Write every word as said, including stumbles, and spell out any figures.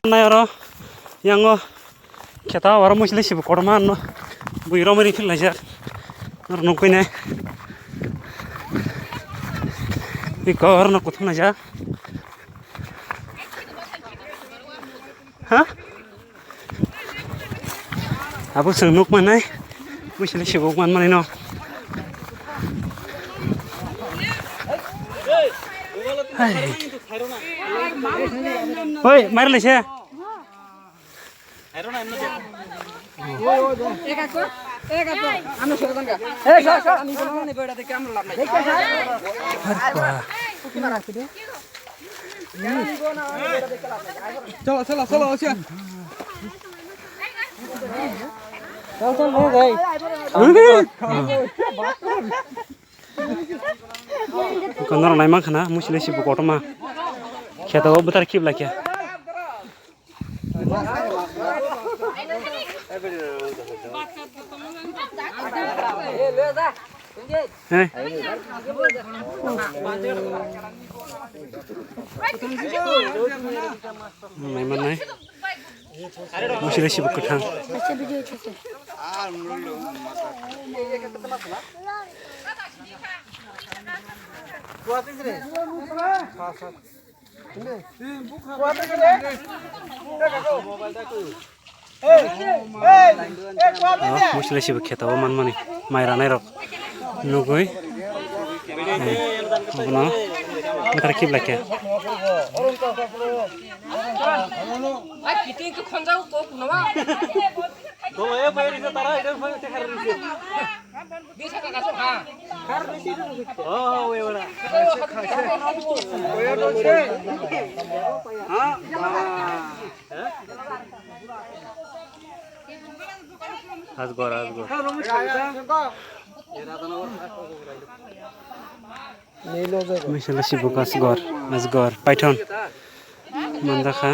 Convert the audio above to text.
Nai oro yango kheta oro muisli sibu kotorma no bui romwi ri phil laijak. Nor nukui nai. Iko oro no kuthum laijak. Ha? Abo chwng nuk manai. Muisli sibu man manai no. Hai. Oi, mar laisa. Chalo, chalo, chalo, chalo. Norok nai mankha na, muisli sibu kotorma. Kheto o bwthar khibla khe. Hey. Nai manai. Muisli sibu kwthang. Oh, muisli sibu kheto o manmani mai ranai rok nugui. Eh, abono bwthar khibla khe. Asgor, asgor. Muisli sibu asgor, asgor, paithon. Manjakha.